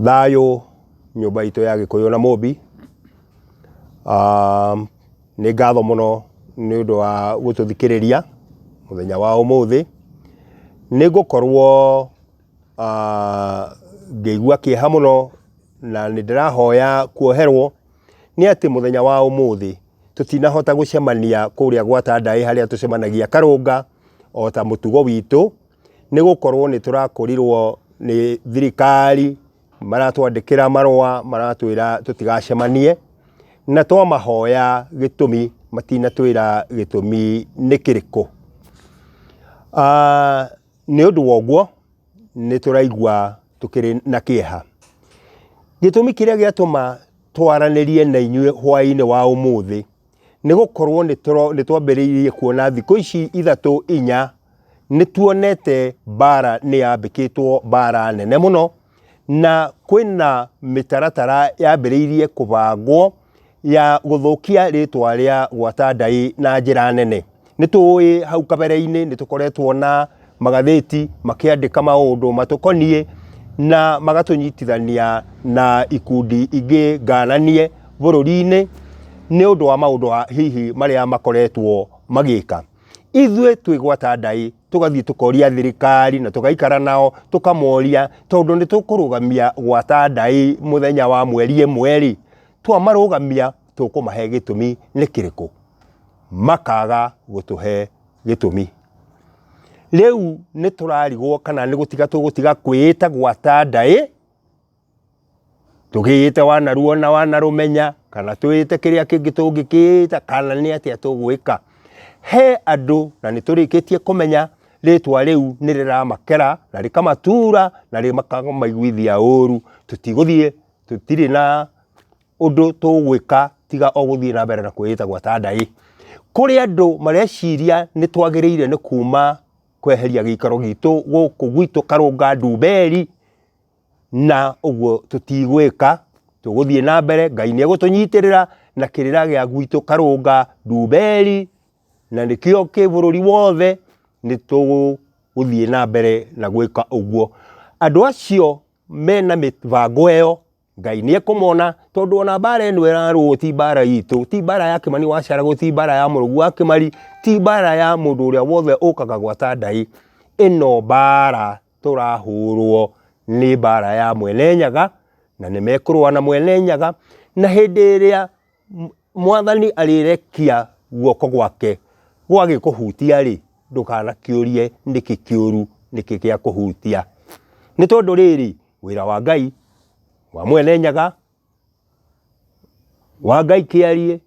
Thayũ nyũmba itũ ya Gĩkũyũ na Mũmbi. Nĩ ngatho mũno nĩ ũndũ wa gũtũthikĩrĩria mũthenya wa ũmũthĩ. Nĩ ngũkorwo ngĩigua kĩeha mũno na nĩ ndĩrahoya kuoherwo nĩ atĩ mũthenya wa ũmũthĩ tũtinahota gũcemania kũrĩa gwa Tandaĩ harĩa tũcemanagia Karũnga o ta mũtugo witũ. Nĩ gũkorwo nĩ tũrakorirwo nĩ thirikari maratwandĩkĩra marũa maratwĩra tũtigacemanie, na twamahoya gĩtũmi matinatwĩra gĩtũmi nĩ kĩrĩkũ. Nĩ ũndũ wa ũguo nĩ tũraigua tũkĩrĩ na kĩeha. Gĩtũmi kĩrĩa gĩatũma twaranĩrie na inyuĩ hwaĩ-inĩ wa ũmũthĩ nĩ gũkorwo nĩ twambĩrĩirie kuona thikũ ici ithatũ inya nĩ tuonete mbara nĩ yambĩkĩtwo mbara nene mũno, na kwĩna mĩtaratara yambĩrĩirie kũbangwo ya gũthũkia rĩtwa rĩa gwata ndai na njĩra nene. Nĩ tũĩ hau kabere-inĩ nĩ tũkoretwo na magathĩti makĩandĩka maũndũ matũkoniĩ na magatũnyitithania na ikundi ingĩ ngananie bũrũri-inĩ nĩ ũndũ wa maũndũ hihi marĩa makoretwo magĩka. Ithuĩ twĩ gwata ndai tũgathiĩ tũkoria thirikari na tũgaikara nao tũkamoria tondũ nĩ tũkũrũgamia gwata ndai mũthenya wa mweri ĩmwe rĩ, twamarũgamia tũkũmahe gĩtũmi nĩ kĩrĩkũ? Makaga gũtũhe gĩtũmi. Rĩu nĩ tũrarigwo kana nĩ gũtiga tũgũtiga kwĩĩta gwata ndaĩ, tũgĩĩte wanaruona wanarũmenya, kana twĩĩte kĩrĩa kĩngĩ tũngĩkĩĩta, kana nĩ atĩa tũgwĩka. He andũ na nĩ tũrĩkĩtie kũmenya rĩtwa rĩu nĩ rĩramakera na rĩkamatura na rĩkamaiguithia ũru. Tũtigũthiĩ, tũtirĩ na ũndũ tũgwĩka tiga o gũthiĩ na mbere na kwĩĩta gwata ndaĩ. Kũrĩ andũ mareciria nĩ twagĩrĩire nĩ kuma kweheria gĩikaro gitũ gũkũ gwitũ Karũnga Ndumberi, na ũguo tũtigwĩka, tũgũthiĩ na mbere, Ngai nĩ egũtũnyitĩrĩra na kĩrĩra gĩa gwitũ Karũnga Ndumberi, na nĩkĩo kĩ bũrũri wothe, nĩ tũgũthiĩ na mbere na gwĩka ũguo. Andũ acio mena mĩbango ĩyo, Ngai nĩ ekũmona, tondũ ona mbara ĩno ĩrarũo ti mbara itũ, ti mbara ya Kĩmani wa Caragũ, ti mbara ya Mũrũgu wa Kĩmari, ti mbara ya mũndũ ũrĩa wothe ũkaga gwata ndai. Ĩno mbara tũrahũrwo nĩ mbara ya Mwene Nyaga, na nĩ mekũrũa na Mwene Nyaga, na hĩndĩ ĩrĩa Mwathani arĩrekia guoko gwake gwagĩkũhutia-rĩ, ndũkanakĩũrie nĩkĩ kĩũru, nĩkĩ gĩakũhutia. Nĩ tondũ rĩrĩ, wĩra wa Ngai, wa Mwene Nyaga, wa Ngai kĩarie,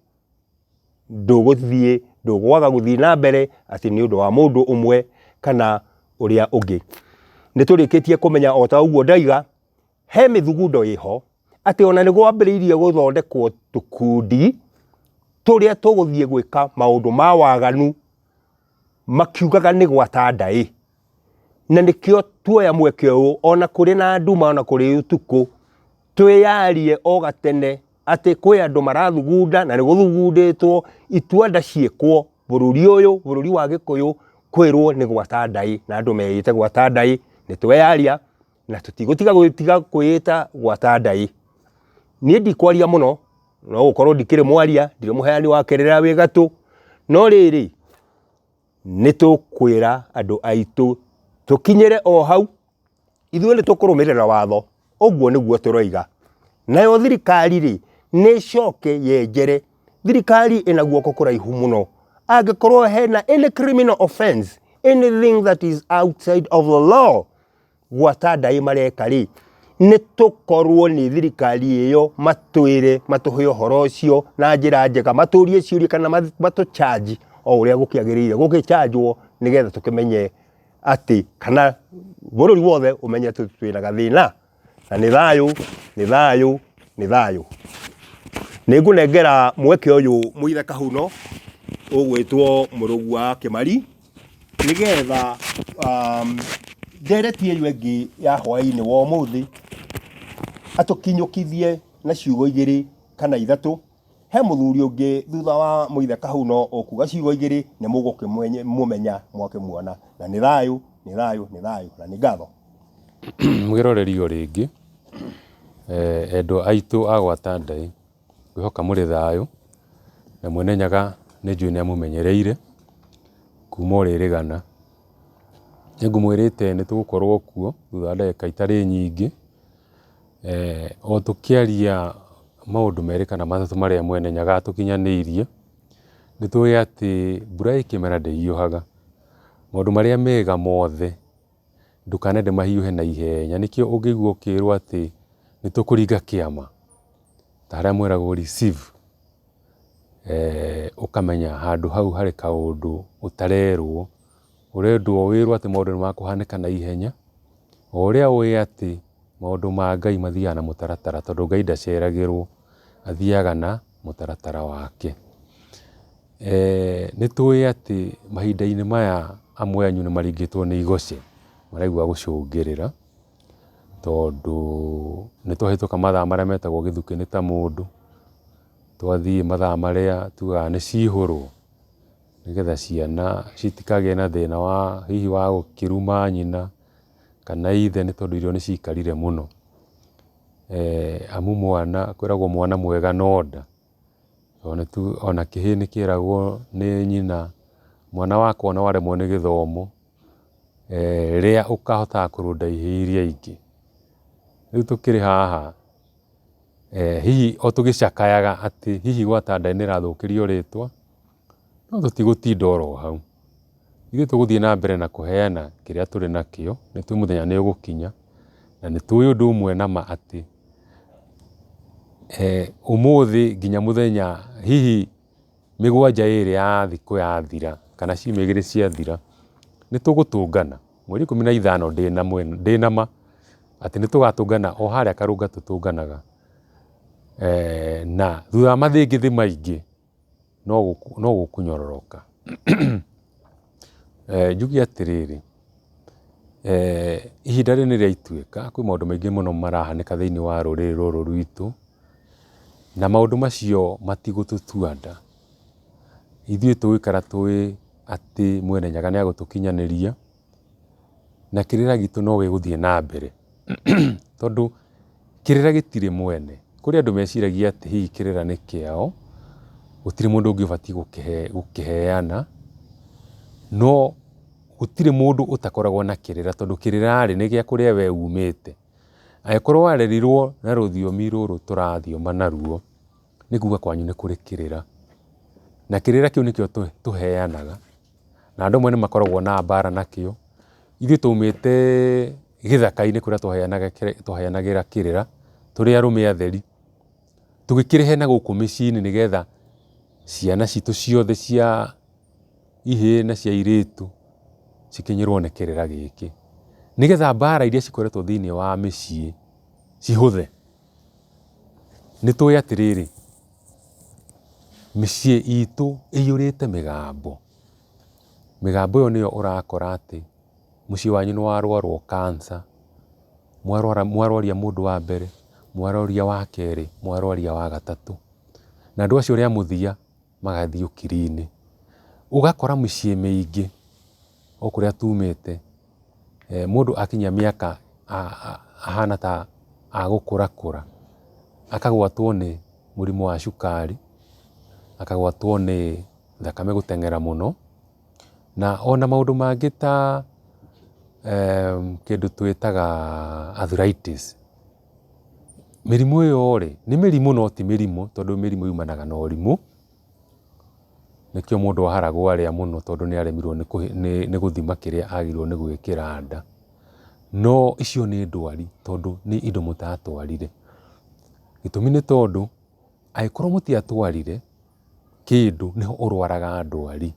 ndũgũthiĩ, ndũkwaga gũthiĩ na mbere atĩ nĩ ũndũ wa mũndũ ũmwe kana ũrĩa ũngĩ. Nĩ tũrĩkĩtie kũmenya o ta ũguo ndaiga, he mĩthugundo ĩho, atĩ ona nĩ gwambĩrĩirie gũthondekwo tũkundi tũrĩa tũgũthiĩ gwĩka maũndũ ma waganu makiugaga nĩ gwata ndaĩ. Na nĩkĩo tuoya mweke ũyũ ona kũrĩ na nduma ona kũrĩ ũtukũ, twĩyarie o gatene atĩ kwĩ andũ marathugunda na nĩ gũthugundĩtwo itua-nda ciĩkwo bũrũri ũyũ, bũrũri wa Gĩkũyũ kwĩrwo nĩ gwata ndaĩ na andũ meĩte gwata ndaĩ, nĩ tweyaria na tũtigũtiga gũtiga kwĩĩta gwata ndaĩ. Niĩ ndikwaria mũno, no gũkorwo ndikĩrĩ mwaria, ndirĩ mũheani wa kĩrĩra wĩ gatũ, no rĩrĩ, nĩ tũkwĩra andũ aitũ tũkinyĩre o hau, ithuĩ nĩ tũkũrũmĩrĩra watho, ũguo nĩguo tũroiga. Nayo thirikari rĩ, nĩ ĩcoke yenjere, thirikari ĩna guoko kũraihu mũno, angĩkorwo hena any criminal offense, anything that is outside of the law, gwata ndaĩ mareka rĩ, nĩ tũkorwo nĩ thirikari ĩyo matwĩre matũhe ũhoro ũcio na njĩra njega, matũrie ciũria kana matũ charge o ũrĩa gũkĩagĩrĩire gũgĩchanjwo nĩgetha tũkĩmenye atĩ kana bũrũri wothe ũmenye atĩ twĩna gathĩna na nĩ thayũ, nĩ thayũ, nĩ thayũ. Nĩ ngũnengera mweke ũyũ Mũithe Kahuno ũgwĩtwo Mũrũgu wa Kĩmari nĩgetha ndereti ĩyo ĩngĩ ya hwaĩ-inĩ wa ũmũthĩ atũkinyũkithie na ciugo igĩrĩ kana ithatũ. He mũthuri ũngĩ thutha wa Mũithe Kahuno ũkuga ciugo igĩrĩ nĩ mũgũkĩmũmenya mwakĩmuona. Na nĩ thayũ, nĩ thayũ, nĩ thayũ na nĩ ngatho. Mwĩroreri o rĩngĩ, Endwa aitũ a gwata Ndai, ngwĩhoka mũrĩ thayũ, na Mwene Nyaga nĩ njũĩ nĩ amũmenyereire kuma o rĩrĩgana. Nĩ ngũmwĩrĩte nĩ tũgũkorwo kuo thutha wa ndagĩka itarĩ nyingĩ, o tũkĩaria maũndũ merĩ kana matatũ marĩa Mwene Nyaga atũkinyanĩirie. Nĩ tũĩ atĩ mbura ĩ kĩmera ndĩhiũhaga, maũndũ marĩa mega mothe ndũkanende mahiũhe na ihenya. Nĩkĩo ũngĩigua ũkĩrwo atĩ nĩ tũkũringa kĩama, ta harĩa mwĩragwo receive, ũkamenya handũ hau harĩ kaũndũ ũtarerwo, ũrendwo wĩrwo atĩ maũndũ nĩ makũhanĩka na ihenya, o ũrĩa ũĩ atĩ maũndũ ma Ngai mathiaga na mũtaratara tondũ Ngai ndaceragĩrwo, athiaga na mũtaratara wake. Nĩ tũĩ atĩ mahinda-inĩ maya amwe anyu nĩ maringĩtwo nĩ igoce, maraigua gũcũngĩrĩra, tondũ nĩ twahĩtũka mathaa marĩa metagwo gĩthukĩ nĩ ta mũndũ, twathiĩ mathaa marĩa tugaga nĩ cihũrwo, nĩgetha ciana citikagĩe na thĩna wa hihi wa gũkĩruma nyina kana ithe nĩ tondũ irio nĩ cikarire mũno. Amu mwana, kwĩragwo mwana mwega no nda. Ona kĩhĩĩ nĩ kĩragwo nĩ nyina, mwana wakwa ona waremwo nĩ gĩthomo, rĩa ũkahotaga kũrũnda ihĩĩ iria ingĩ. Rĩu tũkĩrĩ haha, hihi o tũgĩcakayaga atĩ hihi gwata Ndai nĩ ĩrathũkĩrio rĩtwa, no tũtigũtinda oro hau. Ithuĩ tũgũthiĩ na mbere na kũheana kĩrĩa tũrĩ nakĩo, nĩ tũĩ mũthenya nĩ ũgũkinya, na nĩ tũĩ ũndũ ũmwe na ma atĩ, ũmũthĩ nginya mũthenya hihi mĩgwanja ĩrĩ ya thikũ yathira, kana ciumia igĩrĩ ciathira, nĩ tũgũtũngana. Mweri 15 ndĩna ma atĩ nĩ tũgatũngana o harĩa Karũnga tũtũnganaga. Na thutha wa mathĩngĩthĩ maingĩ, no gũkũnyororoka. Njuge atĩrĩrĩ, ihinda rĩrĩ nĩ rĩa ituĩka, kwĩ maũndũ maingĩ mũno marahanĩka thĩinĩ wa rũrĩrĩ rũrũ rwitũ, na maũndũ macio matigũtũtua nda. Ithuĩ tũgũikara tũĩ atĩ Mwene Nyaga nĩ egũtũkinyanĩria, na kĩrĩra gitũ no gĩgũthiĩ na mbere. Tondũ kĩrĩra gĩtirĩ mwene. Kũrĩ andũ meciragia atĩ hihi kĩrĩra nĩ kĩao, gũtirĩ mũndũ ũngĩ ũbatiĩ gũkĩheana, no gũtirĩ mũndũ ũtakoragwo na kĩrĩra tondũ kĩrĩra rĩ, nĩ gĩa kũrĩa we umĩte. Angĩkorwo warerirwo na rũthiomi rũrũ tũrathioma naruo, nĩ kuga kwanyu nĩ kũrĩ kĩrĩra. Na kĩrĩra kĩu nĩkĩo tũheanaga. Na andũ amwe nĩ makoragwo na mbara nakĩo. Ithuĩ twaumĩte gĩthaka-inĩ kũrĩa twaheanagĩra kĩrĩra tũrĩ arũme atheri, tũgĩkĩrehe na gũkũ mĩciĩ-inĩ nĩgetha ciana citũ ciothe cia ihĩĩ na cia airĩtu cikinyĩrwo nĩ kĩrĩra gĩkĩ. Nĩgetha mbara iria cikoretwo thĩinĩ wa mĩciĩ cihũthe. Nĩ tũĩ atĩrĩrĩ, mĩciĩ itũ ĩiyũrĩte mĩgambo. Mĩgambo ĩyo nĩyo ũrakora atĩ mũciĩ wanyu nĩ warwarwo cancer, mwarwaria mũndũ wa mbere, mwarwaria wa kerĩ, mwarwaria wa gatatũ. Na andũ acio rĩa mũthia magathiĩ ũkiri-inĩ. Ũgakora mĩciĩ mĩingĩ o kũrĩa tumĩte, mũndũ akinyia mĩaka ahana ta agũkũrakũra, akagwatwo nĩ mũrimũ wa cukari, akagwatwo nĩ thakame gũteng'era mũno, na ona maũndũ mangĩ ta kĩndũ twĩtaga arthritis. Mĩrimũ ĩyo rĩ, nĩ mĩrimũ no ti mĩrimũ tondũ mĩrimũ yumanaga na ũrimũ, nĩkĩo mũndũ aharagwo arĩa mũno tondũ nĩ aremirwo nĩ gũthima kĩrĩa agĩrĩirwo nĩ gwĩkĩra nda. No icio nĩ ndwari tondũ nĩ indo mũtatwarire. Gĩtũmi nĩ tondũ angĩkorwo mũtiatwarire kĩndũ nĩho ũrwaraga ndwari.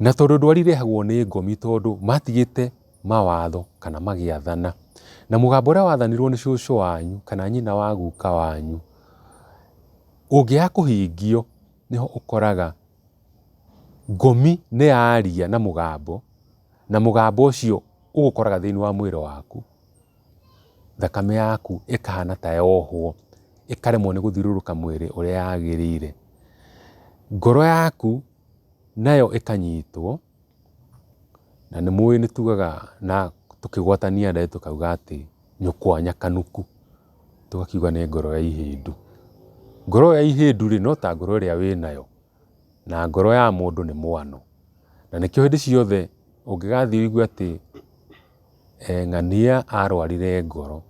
Na tondũ ndwari ĩrehagwo nĩ ngomi tondũ matigĩte mawatho kana magĩathana. Na mũgambo ũrĩa wathanirwo nĩ cũcũ wanyu kana nyina wa guka wanyu, ũngĩaga kũhingio nĩho ũkoraga ngomi nĩ yaria na mũgambo, na mũgambo ũcio ũgũkoraga thĩinĩ wa mwĩrĩ waku. Thakame yaku ĩkahana ta yohwo, ĩkaremwo nĩ gũthiũrũrũka mwĩrĩ ũrĩa yagĩrĩire. Ngoro yaku nayo ĩkanyitwo, na nĩ mũĩ nĩ tugaga na tũkĩgwatania ndaĩ tũkauga atĩ nyũkwa nyakanuku. Tũgakiuga nĩ ngoro ya ihĩndũ. Ngoro ya ihĩndũ rĩ, no ta ngoro ĩrĩa wĩnayo, na ngoro ya mũndũ nĩ mwano. Na nĩkĩo hĩndĩ ciothe ũngĩgathiĩ ũigue atĩ ng'ania arwarire ngoro,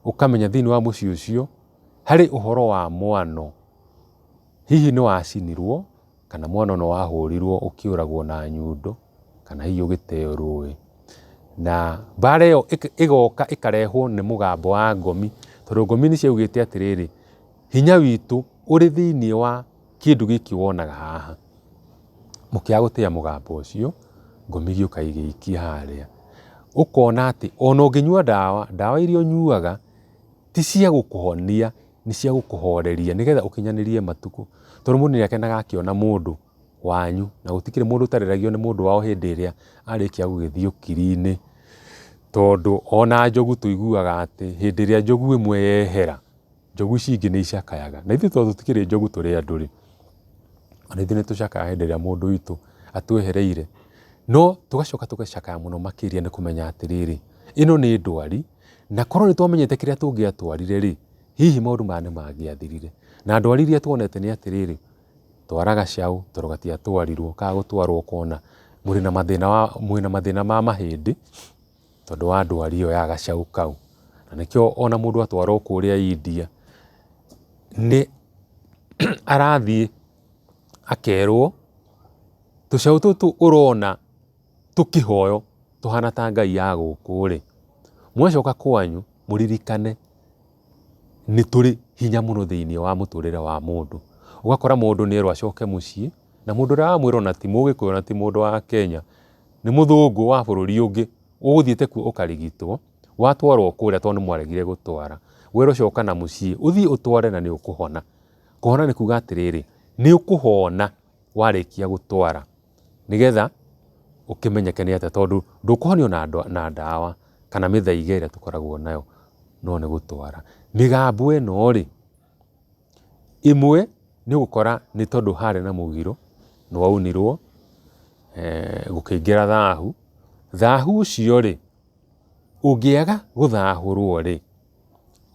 ũkamenya thĩinĩ wa mũciĩ ũcio harĩ ũhoro wa mwano. Hihi nĩ wacinirwo, kana mwano nĩ wahũrirwo ũkĩũragwo na nyundo, kana hihi ũgĩteo rũĩ. Na mbara ĩyo ĩgoka ĩkarehwo nĩ mũgambo wa ngomi, tondũ ngomi nĩ ciaugĩte atĩrĩrĩ, hinya witũ ũrĩ thĩinĩ wa kĩndũ gĩkĩ wonaga haha. Mũkĩaga gũtĩa mũgambo ũcio, ngomi igĩũka igĩikia harĩa. Ũkona atĩ ona ũngĩnyua ndawa, ndawa iria ũnyuaga ti cia gũkũhonia, nĩ cia gũkũhoreria nĩgetha ũkinyanĩrie matukũ. Tondũ mũndũ nĩ akenaga akĩona mũndũ wanyu, na gũtikĩrĩ mũndũ ũtarĩragio nĩ mũndũ wao hĩndĩ ĩrĩa arĩkia gũgĩthiĩ ũkiri-inĩ. Tondũ ona njogu tũiguaga atĩ hĩndĩ ĩrĩa njogu ĩmwe yehera, njogu ici ingĩ nĩ icakayaga. Na ithuĩ tondũ tũtikĩrĩ njogu tũrĩ andũ rĩ, ona ithuĩ nĩ tũcakayaga hĩndĩ ĩrĩa mũndũ witũ atwehereire. No tũgacoka tũgacakaya mũno makĩria nĩ kũmenya atĩrĩrĩ, ĩno nĩ ndwari, na korwo nĩ twamenyete kĩrĩa tũngĩatwarire rĩ, hihi maũndũ maya nĩ mangĩathirire. Na ndwari iria tuonete nĩ atĩrĩrĩ, twara gacaũ tondũ gatiatwarirwo, kaga gũtwarwo ũkona mũrĩ na mathĩna wa, mwĩna mathĩna ma mahĩndĩ, tondũ wa ndwari ĩyo ya gacaũ kau. Na nĩkĩo ona mũndũ atwarwo kũrĩa India, nĩ arathiĩ akerwo, tũcaũ tũtũ ũrona tũkĩhoywo tũhana ta ngai ya gũkũ rĩ, mwacoka kwanyu mũririkane nĩ tũrĩ hinya mũno thĩiniĩ wa mũtũrĩre wa mũndũ. Ũgakora mũndũ nĩ erwo acoke mũciĩ, na mũndũ ũrĩa wamwĩra ona ti mũgĩkũyũ ona ti mũndũ wa Kenya, nĩ mũthũngũ wa bũrũri ũngĩ, ũgũthiĩte kuo ũkarigitwo, watwarwo kũrĩa tondũ nĩ mwaregire gũtwara, werwo coka na mũciĩ, ũthiĩ ũtware na nĩ ũkũhona. Kũhona nĩ kuga atĩrĩrĩ, nĩ ũkũhona warĩkia gũtwara, nĩgetha ũkĩmenyeke nĩ atĩa, tondũ ndũkũhonio na ndawa kana mĩthaiga ĩrĩa tũkoragwo nayo, no nĩ gũtwara. Mĩgambo ĩno rĩ, ĩmwe nĩ ũgũkora nĩ tondũ harĩ na mũgiro, nĩ waunirwo, gũkĩingĩra thahu, thahu ũcio rĩ, ũngĩaga gũthahũrwo rĩ,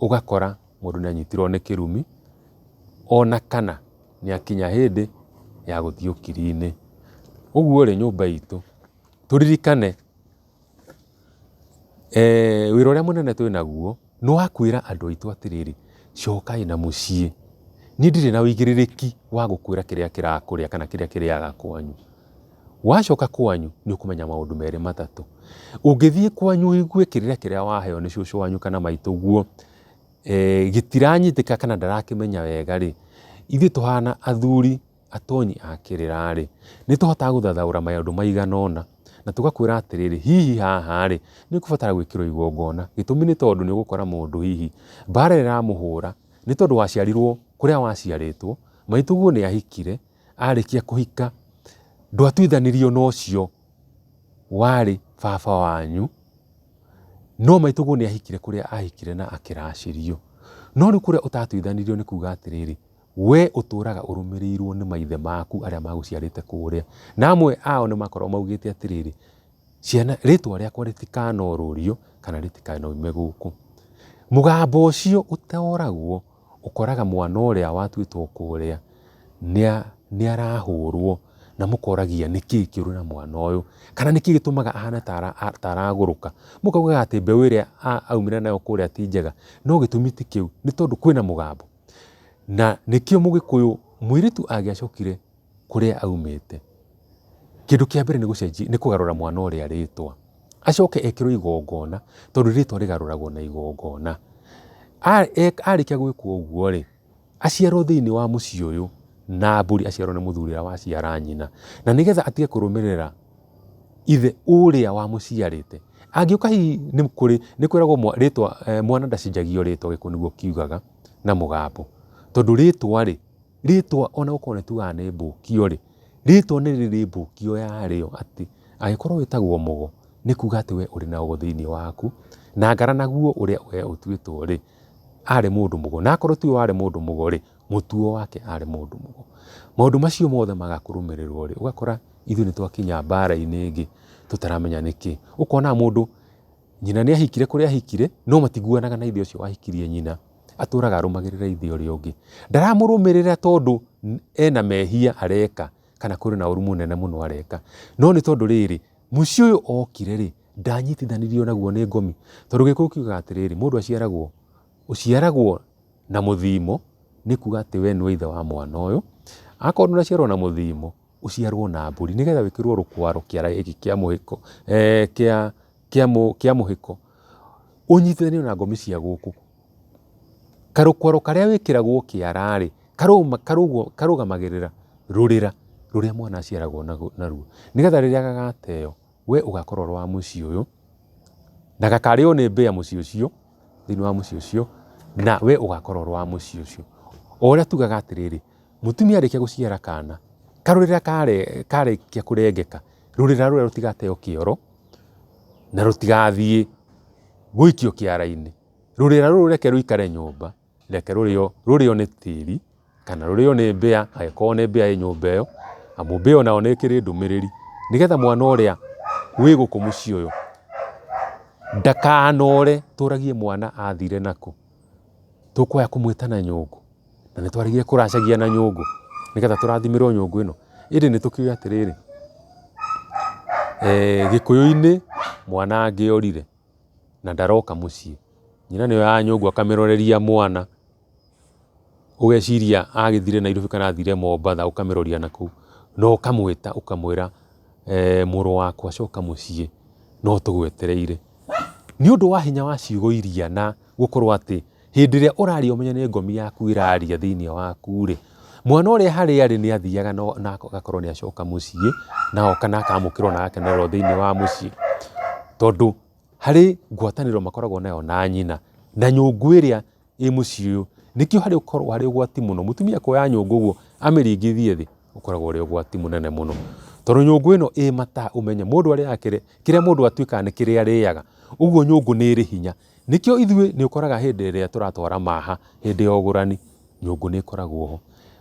ũgakora mũndũ nĩ anyitirwo nĩ kĩrumi, ona kana nĩ akinya hĩndĩ ya gũthiĩ ũkiri-inĩ. Ũguo rĩ, nyũmba itũ, tũririkane wĩra ũrĩa mũnene twĩ naguo nĩ wa kwĩra andũ aitũ atĩrĩrĩ, cokai na mũciĩ. Niĩ ndirĩ na ũigĩrĩrĩki wa gũkwĩra kĩrĩa kĩrakũrĩa kana kĩrĩa kĩrĩaga kwanyu. Wacoka kwanyu nĩ ũkũmenya maũndũ merĩ matatũ. Ũngĩthiĩ kwanyu ũigue kĩrĩra kĩrĩa waheo nĩ cũcũ wanyu kana maitũguo gĩtiranyitĩka kana ndarakĩmenya wega rĩ, ithuĩ tũhana athuri atonyi a kĩrĩra-rĩ, nĩ tũhotaga gũthathaũra maũndũ maigana ũna, na tũgakwĩra atĩrĩrĩ, hihi haha-rĩ, nĩ ũkũbatara gwĩkĩrwo igongona. Gĩtũmi nĩ tondũ nĩ ũgũkora mũndũ hihi mbara ĩrĩa ĩramũhũra nĩ tondũ waciarirwo kũrĩa waciarĩtwo, maitũguo nĩ ahikire, arĩkia kũhika ndwatuithanirio na ũcio warĩ baba wanyu, no maitũguo nĩ ahikire kũrĩa ahikire na akĩracĩrio. No rĩu kũrĩa ũtatuithanirio nĩ kuga atĩrĩrĩ, We ũtũũraga ũrũmĩrĩirwo nĩ maithe maku arĩa magũciarĩte kũrĩa. Na amwe ao nĩ makoragwo maugĩte atĩrĩrĩ, ciana, rĩtwa rĩakwa rĩtikanorũrio kana rĩtikanoime gũkũ. Mũgambo ũcio ũtoragwo ũkoraga mwana ũrĩa watuĩtwo kũrĩa nĩ arahũrwo na mũkoragia nĩkĩ kĩũru na mwana ũyũ, kana nĩkĩ gĩtũmaga ahane ta aragũrũka. Mũkaugaga atĩ mbeũ ĩrĩa aumire nayo kũrĩa ti njega, no gĩtũmi ti kĩu, nĩ tondũ kwĩna mũgambo. Na nĩkĩo mũgĩkũyũ mũirĩtu angĩacokire kũrĩa aumĩte, kĩndũ kĩa mbere nĩ gũcenjia, nĩ kũgarũra mwana ũrĩa rĩtwa. Acoke ekĩrwo igongona, tondũ rĩtwa rĩgarũragwo na igongona. Arĩkia gwĩkwo ũguo rĩ, aciarwo thĩiniĩ wa mũciĩ ũyũ na mbũri aciarwo nĩ mũthuri ũrĩa waciara nyina. Na nĩgetha atige kũrũmĩrĩra ithe ũrĩa wamũciarĩte. Angĩũka hihi nĩ kũrĩ, nĩ kwĩragwo rĩtwa, mwana ndacenjagio rĩtwa, gĩkũyũ nĩguo kiugaga. Na mũgambo. Tondũ rĩtwa rĩ, rĩtwa ona gũkorwo nĩ tugaga nĩ mbũkio rĩ, rĩtwa nĩ rĩrĩ mbũkio yarĩo atĩ angĩkorwo wĩtagwo Mũgo, nĩ kuga atĩ we ũrĩ na ũgo thĩiniĩ waku, na ngara naguo ũrĩa we ũtuĩtwo rĩ, arĩ mũndũ mũgo. Na akorwo tiwe warĩ mũndũ mũgo rĩ, mũtuo wake arĩ mũndũ mũgo. Maũndũ macio mothe maga kũrũmĩrĩrwo rĩ, ũgakora ithuĩ nĩ twakinya mbara-inĩ ĩngĩ tũtaramenya nĩkĩ. Ũkona mũndũ Nyina nĩ ahikire kũrĩa ahikire, no matiguanaga na ithe ũcio wahikirie nyina. Atũraga arũmagĩrĩra ithe ũrĩa ũngĩ. Ndaramũrũmĩrĩra tondũ ena mehia areka kana kũrĩ na ũru mũnene mũno areka. No nĩ tondũ rĩrĩ, mũciĩ ũyũ okire rĩ, ndanyitithanirio naguo nĩ ngomi. Tondũ Gĩkũyũ kiugaga atĩrĩrĩ, mũndũ aciaragwo, ũciaragwo na mũthimo, nĩ kuga atĩ we nĩwe ithe wa mwana ũyũ. Akorwo ndũnaciarwo na mũthimo, ũciarwo na mbũri, nĩgetha wĩkĩrwo rũkwaro kĩara gĩkĩ kĩa mũhĩko, kĩa kĩa mũhĩko, ũnyitithanio na ngomi cia gũkũ. Karũkwaro karĩa wĩkĩragwo kĩara rĩ, karũgamagĩrĩra rũrĩra rũrĩa mwana aciaragwo naruo. Nĩgetha rĩrĩa gagateo, we ũgakorwo ũrĩ wa mũciĩ ũyũ, na gakarĩo nĩ mbĩa mũciĩ ũcio, thĩinĩ wa mũciĩ ũcio, na we ũgakorwo ũrĩ wa mũciĩ ũcio. O ũrĩa tugaga atĩrĩrĩ, mũtumia arĩkia gũciara kana, karũrĩra karĩkia kũrengeka, rũrĩra rũrĩa rũtigateo kĩoro, na rũtigathiĩ gũikio kĩara-inĩ. Rũrĩra rũrũ reke rũikare nyũmba, reke rũrĩo, rũrĩo nĩ tĩri, kana rũrĩo nĩ mbĩa, angĩkorwo nĩ mbĩa ĩ nyũmba ĩyo, amu mbĩa onayo nĩ ĩkĩrĩ ndũmĩrĩri, nĩgetha mwana ũrĩa wĩ gũkũ mũciĩ ũyũ ndakanore tũragie mwana athire nakũ, tũkwaya kũmwĩta na nyũngũ, na nĩ twaregire kũracagia na nyũngũ, nĩgetha tũrathimĩrwo nyũngũ ĩno. Ĩndĩ nĩ tũkĩũĩ atĩrĩrĩ, gĩkũyũ-inĩ mwana angĩorire na ndaroka mũciĩ, nyina nĩ oyaga nyũngũ akamĩroreria mwana, ũgeciria agĩthire Nairobi kana athire Mombatha ũkamĩroria nakũu, na ũkamwĩta ũkamwĩra mũrũ wakwa coka mũciĩ no tũgwetereire. Nĩ ũndũ wa hinya wa ciugo iria na gũkorwo atĩ hĩndĩ ĩrĩa ũraria ũmenye nĩ ngomi yaku ĩraria thĩiniĩ waku rĩ, mwana ũrĩa harĩa arĩ nĩ athiaga na agakorwo nĩ acoka mũciĩ, na oka na akamũkĩrwo na agakenererwo thĩiniĩ wa mũciĩ. Tondũ harĩ ngwatanĩro makoragwo nayo na nyina, na nyũngũ ĩrĩa ĩ mũciĩ ũyũ. Nĩkĩo harĩ ũkoragwo harĩ ũgwati mũno, mũtumia kuoya nyũngũ ũguo amĩringithie thĩ, ũkoragwo ũrĩ ũgwati mũnene mũno. Tondũ nyũngũ ĩno ĩ mata ũmenye mũndũ arĩaga kĩrĩa, kĩrĩa mũndũ atuĩkaga nĩ kĩrĩa arĩaga, ũguo nyũngũ nĩ ĩrĩ hinya. Nĩkĩo ithuĩ nĩ ũkoraga hĩndĩ ĩrĩa tũratwara maha hĩndĩ ya ũgũrani, nyũngũ nĩ ĩkoragwo ho.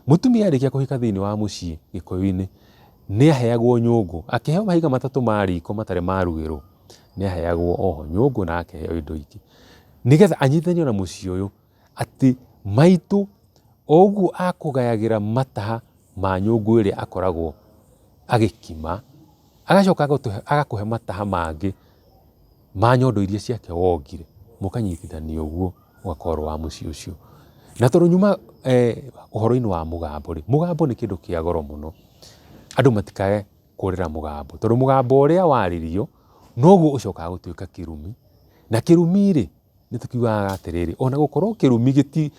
Mũtumia arĩkia kũhika thĩiniĩ wa mũciĩ gĩkũyũ-inĩ, nĩ aheagwo nyũngũ, akĩheo mahiga matatũ ma riko matarĩ marugĩrwo, nĩ aheagwo oho nyũngũ na akaheo indo ingĩ. Nĩgetha anyitithanio na mũciĩ ũyũ, atĩ maitũ o ũguo akũgayagĩra mataha ma nyũngũ ĩrĩa akoragwo agĩkima, agacoka agakũhe mataha mangĩ ma nyondo iria ciake wongire, mũkanyitithanio ũguo ũgakorwo ũrĩ wa mũciĩ ũcio. Na tondũ nyuma ũhoro-inĩ wa mũgambo rĩ, mũgambo nĩ kĩndũ kĩa goro mũno, andũ matikae kũrĩra mũgambo, tondũ mũgambo ũrĩa waririo noguo ũcokaga gũtuĩka kĩrumi, na kĩrumi rĩ, nĩ tũkiugaga atĩrĩrĩ, ona gũkorwo kĩrumi gĩti,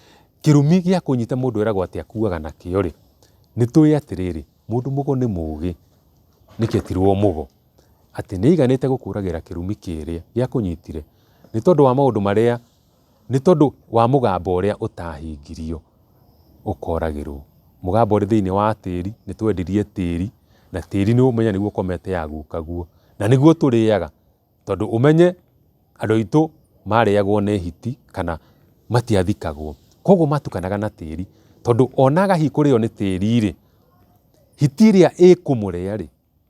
kĩrumi gĩa kũnyita mũndũ eragwo atĩ akuaga nakĩo rĩ, nĩ tũĩ atĩrĩrĩ, mũndũ mũgo nĩ mũgĩ, nĩkĩo etirwo mũgo, atĩ nĩ aiganĩte gũkũragĩra kĩrumi kĩrĩa gĩakũnyitire, nĩ tondũ wa maũndũ marĩa Nĩ tondũ wa mũgambo ũrĩa ũtahingirio ũkoragĩrwo. Mũgambo ũrĩ thĩinĩ wa tĩri, nĩ twendirie tĩri, na tĩri nĩ ũmenye nĩguo ũkomete ya gukaguo, na nĩguo tũrĩaga, tondũ ũmenye andũ aitũ marĩagwo nĩ hiti kana matiathikagwo. Koguo matukanaga na tĩri, tondũ ona aga hihi kũrĩo nĩ tĩri rĩ, hiti ĩrĩa ĩkũmũrĩa rĩ,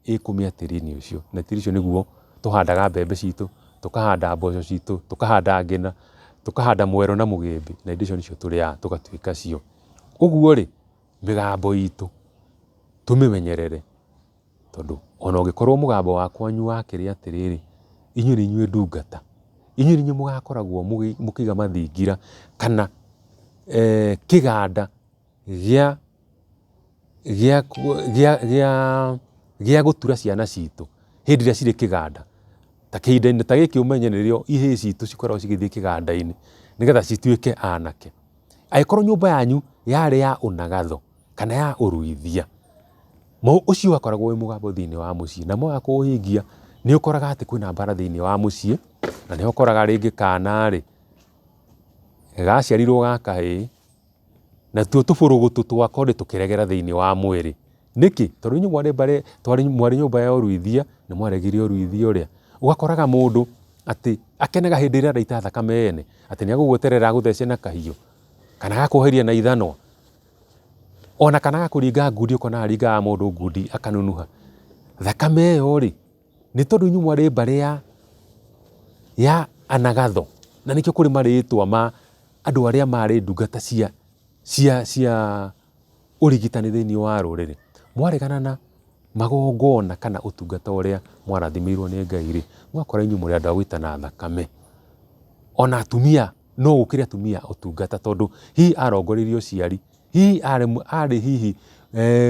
ĩkũmĩa tĩri-inĩ ũcio, na tĩri ũcio nĩguo tũhandaga mbembe citũ, tũkahanda mboco citũ, tũkahanda ngĩna, tũkahanda mwero na mũgĩmbĩ, na indo icio nĩcio tũrĩaga tũgatuĩka cio. Ũguo rĩ, mĩgambo itũ tũmĩmenyerere, tondũ ona ũngĩkorwo mũgambo wa kwanyu wakĩrĩ atĩrĩrĩ, inyuĩ nĩ inyuĩ ndungata, inyuĩ nĩ inyuĩ mũgakoragwo mũkĩiga mathingira kana kĩganda gĩa gĩa gĩa gĩa gĩa gũtura ciana citũ hĩndĩ ĩrĩa cirĩ kĩganda. Ta kĩhinda-inĩ ta gĩkĩ ũmenye nĩrĩo ihĩĩ citũ cikoragwo cigĩthiĩ kĩganda-inĩ nĩgetha cituĩke anake. Angĩkorwo nyũmba yanyu yarĩ ya ũnagatho kana ya ũruithia, ũcio wakoragwo wĩ mũgambo thĩiniĩ wa mũciĩ na mwaga kũũhingia nĩ ũkoraga atĩ kwĩna mbara thĩiniĩ wa mũciĩ, na nĩho ũkoraga rĩngĩ kana rĩ, gaciarirwo ga kahĩĩ Natuo tũbũrũgũtũ twako nĩ tũkĩregera thĩinĩ wa mwĩrĩ. Nĩkĩ? Tondũ inyuĩ mwarĩ mbarĩ, twarĩ mwarĩ nyũmba ya ũruithia, nĩ mwaregire ũruithia ũrĩa. Ũgakoraga mũndũ atĩ akenaga hĩndĩ ĩrĩa araita thakame ene, atĩ nĩ agũgweterera agũthece na kahiũ, kana agakwoheria na ithanwa, ona kana agakũringa ngundi ũkona aringaga mũndũ ngundi akanunuha. Thakame ĩyo rĩ, nĩ tondũ inyuĩ mwarĩ mbarĩ ya ya anagatho, na nĩkĩo kũrĩ marĩtwa ma andũ arĩa marĩ ndungata cia cia cia ũrigitani thĩinĩ wa rũrĩrĩ, mwaregana na magongona kana ũtungata ũrĩa mwarathimĩirwo nĩ Ngai rĩ, mũgakora inyuĩ mũrĩ andũ a gũitana thakame. Ona atumia no gũkĩre atumia ũtungata tondũ hihi arongoreirie ũciari, hihi arĩ arĩ hihi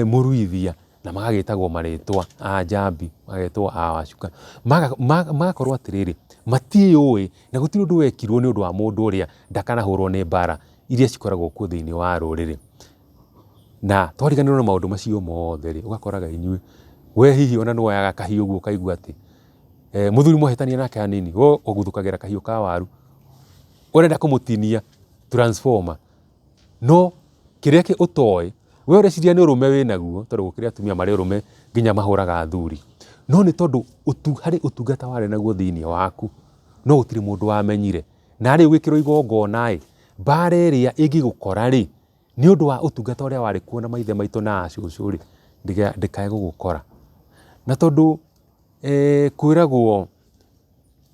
mũruithia na magagĩtagwo marĩtwa a njambi, magetwo a wacuka, magakorwo atĩrĩrĩ, matiĩyũĩ na gũtirĩ ũndũ wekirwo nĩ ũndũ wa mũndũ ũrĩa ndakanahũrwo nĩ mbara iria cikoragwo kuo thĩinĩ wa rũrĩrĩ. Na twariganĩrwo nĩ maũndũ macio mothe rĩ, ũgakoraga inyuĩ, we hihi ona nĩ woyaga kahiũ ũguo ũkaigua atĩ mũthuri mwahĩtania nake hanini, we ũguthũkagĩra kahiũ ka waru, ũrenda kũmũtinia transformer. No kĩrĩa ũtoĩ, we ũreciria nĩ ũrũme wĩnaguo, tondũ gũkĩrĩ atumia marĩ ũrũme nginya mahũraga athuri. No nĩ tondũ harĩ ũtungata warĩ naguo thĩinĩ waku, no gũtirĩ mũndũ wamenyire. Narĩ ũgĩkĩrwo igongona ĩ, mbara ĩrĩa ĩngĩgũkora rĩ, nĩ ũndũ wa ũtungata ũrĩa warĩ kuo na maithe maitũ na acũcũ rĩ, ndĩkae gũgũkora. Na tondũ kwĩragwo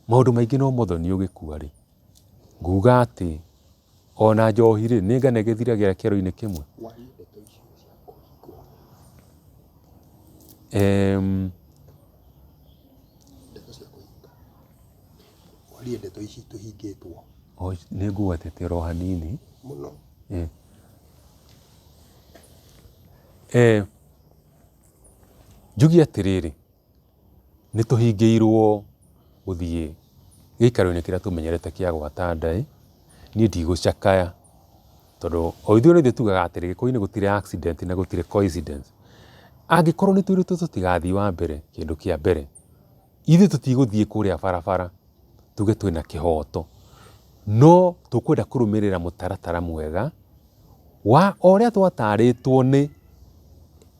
maũndũ maingĩ no mũthoni ũgĩkua rĩ, nguga atĩ ona njohi rĩ, nĩ ngana ĩgĩthiragĩra kĩero-inĩ kĩmwe. Warie ndeto ici tũhingĩtwo. Nĩ ngũgwetete oro hanini. Mũno. Eh. Njuge atĩrĩrĩ, nĩ tũhingĩirwo gũthiĩ gĩikaro-inĩ kĩrĩa tũmenyerete kĩa gwata ndaĩ, niĩ ndigũcakaya tondũ o ithuĩ nĩ ithuĩ tugaga atĩrĩ, gĩkũyũ-inĩ gũtirĩ accident na gũtirĩ coincidence. Angĩkorwo nĩ twĩrĩtwo tũtigathiĩ wa mbere kĩndũ kĩa mbere, ithuĩ tũtigũthiĩ kũrĩa barabara tuge twĩna kĩhoto, no tũkwenda kũrũmĩrĩra mũtaratara mwega wa o ũrĩa twatarĩtwo nĩ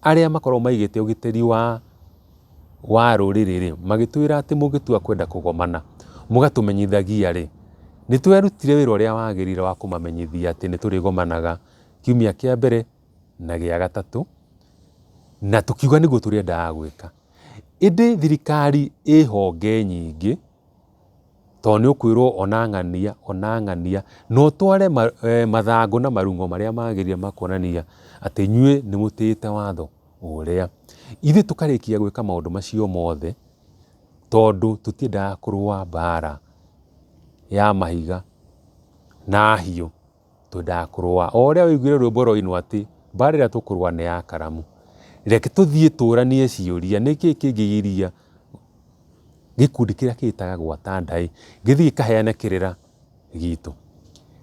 arĩa makoragwo maigĩte ũgitĩri wa wa rũrĩrĩ rĩ, magĩtwĩra atĩ mũngĩtua kwenda kũgomana mũgatũmenyithagia rĩ, nĩ twerutire wĩra ũrĩa wagĩrĩire wa kũmamenyithia atĩ nĩ tũrĩgomanaga kiumia kĩa mbere na gĩa gatatũ, na tũkiuga nĩguo tũrĩendaga gwĩka. Ĩndĩ thirikari ĩ honge nyingĩ, tondũ nĩ ũkwĩrwo ona ng'ania, ona ng'ania, na ũtware mathangũ na marung'o marĩa magĩrĩire ma kuonania atĩ inyuĩ nĩ mũtĩĩte watho ũrĩa. Ithuĩ tũkarĩkia gwĩka maũndũ macio mothe, tondũ tũtiendaga kũrũa mbara ya mahiga na hiũ. Twendaga kũrũa o ũrĩa waiguire rwĩmbo rwainwo atĩ mbara ĩrĩa tũkũrũa nĩ ya karamu. Reke tũthiĩ tũranie ciũria nĩkĩ kĩngĩgiria gĩkundi kĩrĩa kĩĩtaga gwata ndaĩ gĩthiĩ gĩkaheane kĩrĩra gitũ.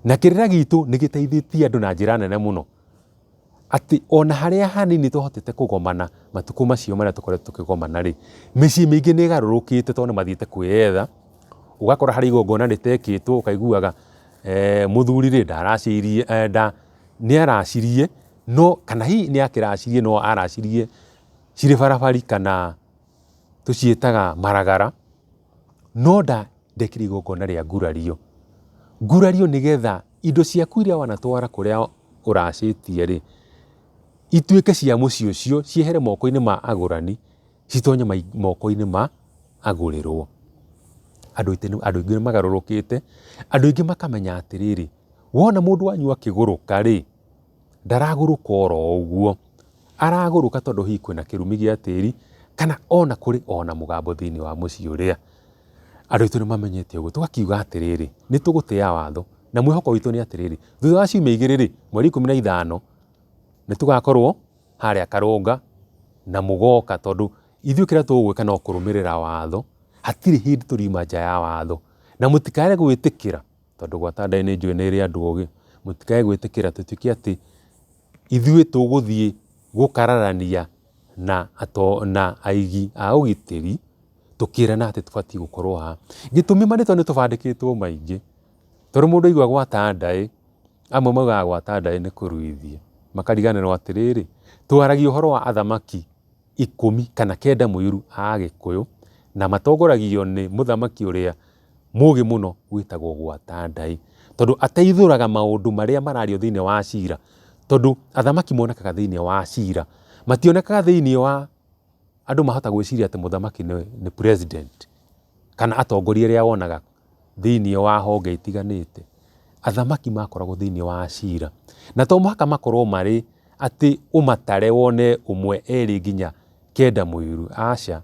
Na kĩrĩra gitũ nĩ gĩteithĩtie andũ na njĩra nene mũno. Atĩ ona harĩa hanini twahotete kũgomana matukũ macio marĩa tũkoretwo tũkĩgomana rĩ, mĩciĩ mĩingĩ nĩ ĩgarũrũkĩte tondũ nĩ mathiĩte kwĩyetha, ũgakora harĩ igongona rĩtekĩtwo ũkaiguaga mũthuri rĩ ndaracĩirie nĩ aracirie no kana hihi nĩ akĩracirie no aracirie cirĩ barabari kana tũciĩtaga maragara, no ndekire igongona rĩa ngurario. Ngurario nĩgetha indo ciaku iria wanatwara kũrĩa ũracĩtie rĩ, ituĩke cia mũciĩ ũcio, ciehere moko-inĩ ma agũrani, citonye moko-inĩ ma agũrĩrwo. Andũ aingĩ nĩ magarũrũkĩte, andũ aingĩ makamenya atĩrĩrĩ, wona mũndũ wanyu akĩgũrũka rĩ, ndaragũrũka oro ũguo, aragũrũka tondũ hihi kwĩna kĩrumi gĩa tĩri, kana ona kũrĩ ona mũgambo thĩinĩ wa mũciĩ ũrĩa. Andũ aitũ nĩ mamenyete ũguo, tũgakiuga atĩrĩrĩ, nĩ tũgũtĩa watho, na mwĩhoko witũ nĩ atĩrĩrĩ, thutha wa ciumia igĩrĩ rĩ, mweri 15, nĩ tũgakorwo harĩa Karũnga, na mũgoka tondũ ithuĩ kĩrĩa tũgwĩka no kũrũmĩrĩra watho, hatirĩ hĩndĩ tũriuma nja ya watho, na mũtikae gwĩtĩkĩra, tondũ gwata ndaĩ nĩ njũĩ nĩ ĩrĩ andũ ogĩ, mũtikae gwĩtĩkĩra tũtuĩke atĩ ithuĩ tũgũthiĩ gũkararania na na aigi a ũgitĩri, tũkĩrana atĩ tũbatiĩ gũkorwo haha. Gĩtũmi marĩtwa nĩ tũbandĩkĩtwo maingĩ, tondũ mũndũ aigua gwata ndaĩ, amwe maugaga gwata ndaĩ nĩ kũruithia, makariganĩrwo atĩrĩrĩ, twaragia ũhoro wa athamaki 19 mũiyũru a Agĩkũyũ, na matongoragio nĩ mũthamaki ũrĩa mũgĩ mũno wĩtagwo gwata ndaĩ, tondũ ateithũraga maũndũ marĩa marario thĩinĩ wa cira, tondũ athamaki monekaga thĩinĩ wa cira, mationekaga thĩinĩ wa andũ mahota gwĩciria atĩ mũthamaki nĩ president kana atongoria arĩa wonaga thĩinĩ wa honge itiganĩte. Athamaki makoragwo thĩinĩ wa cira. Na to mũhaka makorwo marĩ atĩ ũmatare wone ũmwe, erĩ nginya kenda mũiru, aca.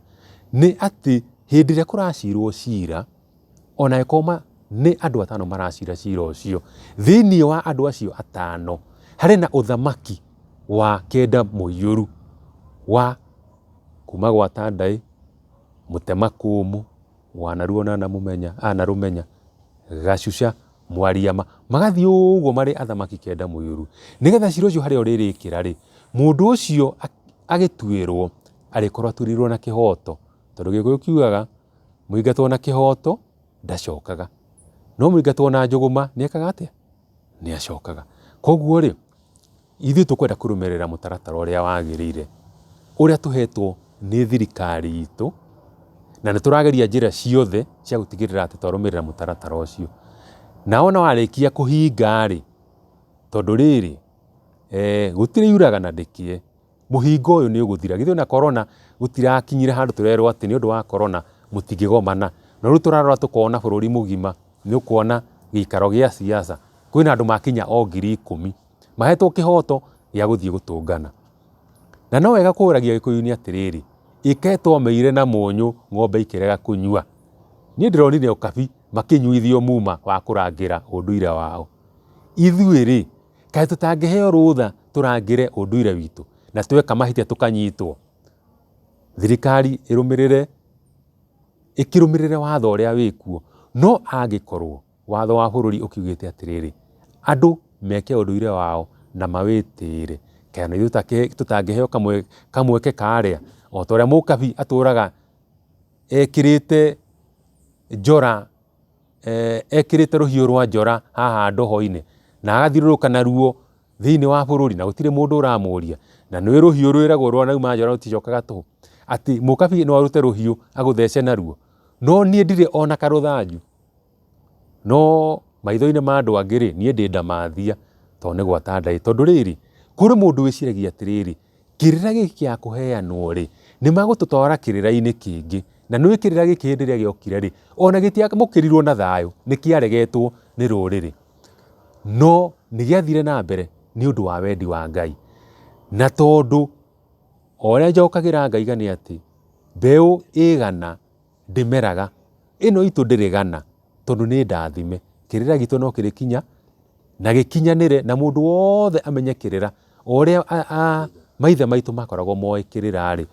Nĩ atĩ hĩndĩ ĩrĩa kũracirwo cira, ona angĩkorwo nĩ andũ atano maracira cira ũcio, thĩinĩ wa andũ acio atano, harĩ na ũthamaki wa kenda mũiyũru wa kuma gwa Tandai, Mũtemakũmũ, Wanaruo na Namũmenya, Anarũmenya, Gacuca, Mwariama, magathiĩ ũguo marĩ athamaki kenda mũiyũru. Nĩgetha cira ũcio harĩa ũrĩrĩkĩra rĩ, mũndũ ũcio agĩtuĩrwo arĩkorwo atuĩrĩirwo na kĩhoto. Tondũ Gĩkũyũ kiugaga mũingatwo na kĩhoto ndacokaga, no mũingatwo na njũgũma nĩ ekaga atĩa? Nĩ acokaga. Koguo rĩ, ithuĩ tũkwenda kũrũmĩrĩra mũtaratara ũrĩa wagĩrĩire, ũrĩa tũhetwo nĩ thirikari itũ, na nĩ tũrageria njĩra ciothe cia gũtigĩrĩra atĩ twarũmĩrĩra mũtaratara ũcio. Na wona warĩkia kũhinga rĩ, tondũ rĩrĩ, gũtirĩ yuraga na ndĩkĩe, mũhingo ũyũ nĩ ũgũthira. Githĩ ona corona gũtirakinyire handũ tũrerwo atĩ nĩ ũndũ wa corona mũtingĩgomana. No rĩu tũrarora tũkona bũrũri mũgima nĩ ũkuona gĩikaro gĩa siasa kwĩna andũ makinya o 10,000 mahetwo kĩhoto gĩa gũthiĩ gũtũngana. Na no wega kũragia gĩkũyũ-inĩ atĩrĩrĩ, ĩ kaĩ twameire na mũnyũ ng'ombe ikĩrega kũnyua? Niĩ ndĩronire Ũkabi makĩnyuithio muma wa kũrangĩra ũndũire wao. Ithuĩ rĩ, kaĩ tũtangĩheo rũtha tũrangĩre ũndũire witũ na tweka mahĩtia tũkanyitwo? Thirikari ĩrũmĩrĩre, ĩkĩrũmĩrĩre watho ũrĩa wĩkuo. No angĩkorwo watho wa bũrũri ũkiugĩte atĩrĩrĩ, andũ meke ũndũire wao na mawĩtĩĩre, kaĩ ona ithuĩ tũtangĩheo kamweke karĩa? O ta ũrĩa Mũkabi atũraga ekĩrĩte njora, ekĩrĩte rũhiũ rwa njora haha ndoho-inĩ, na agathiũrũrũka naruo thĩinĩ wa bũrũri na gũtirĩ mũndũ ũramũria, na nĩ rũhiũ rwĩragwo rwanauma njora rũticokaga tũhũ, atĩ Mũkabi no arute rũhiũ agũthece naruo, no niĩ ndirĩ ona karũthanju. No maitho-inĩ ma andũ angĩ rĩ, niĩ ndĩ ndamathia tondũ nĩ gwata ndaĩ. Tondũ rĩrĩ, kũrĩ mũndũ wĩciragia atĩrĩrĩ, kĩrĩra gĩkĩ gĩa kũheanwo rĩ, nĩ magũtũtwara kĩrĩra-inĩ kĩngĩ. Na nĩ ũĩ kĩrĩra gĩkĩ hĩndĩ ĩrĩa gĩokire rĩ, ona gĩtiamũkĩrirwo na thayũ, nĩ kĩaregetwo nĩ rũrĩrĩ. No nĩ gĩathire na mbere nĩ ũndũ wa wendi wa Ngai. Na tondũ o ũrĩa njokagĩra ngaiga nĩ atĩ, mbeũ ĩgana ndĩmeraga, ĩno itũ ndĩrĩ gana tondũ nĩ ndathime, kĩrĩra gitũ no kĩrĩkinya na gĩkinyanĩre na mũndũ wothe amenye kĩrĩra o ũrĩa maithe maitũ makoragwo moĩ kĩrĩra rĩ,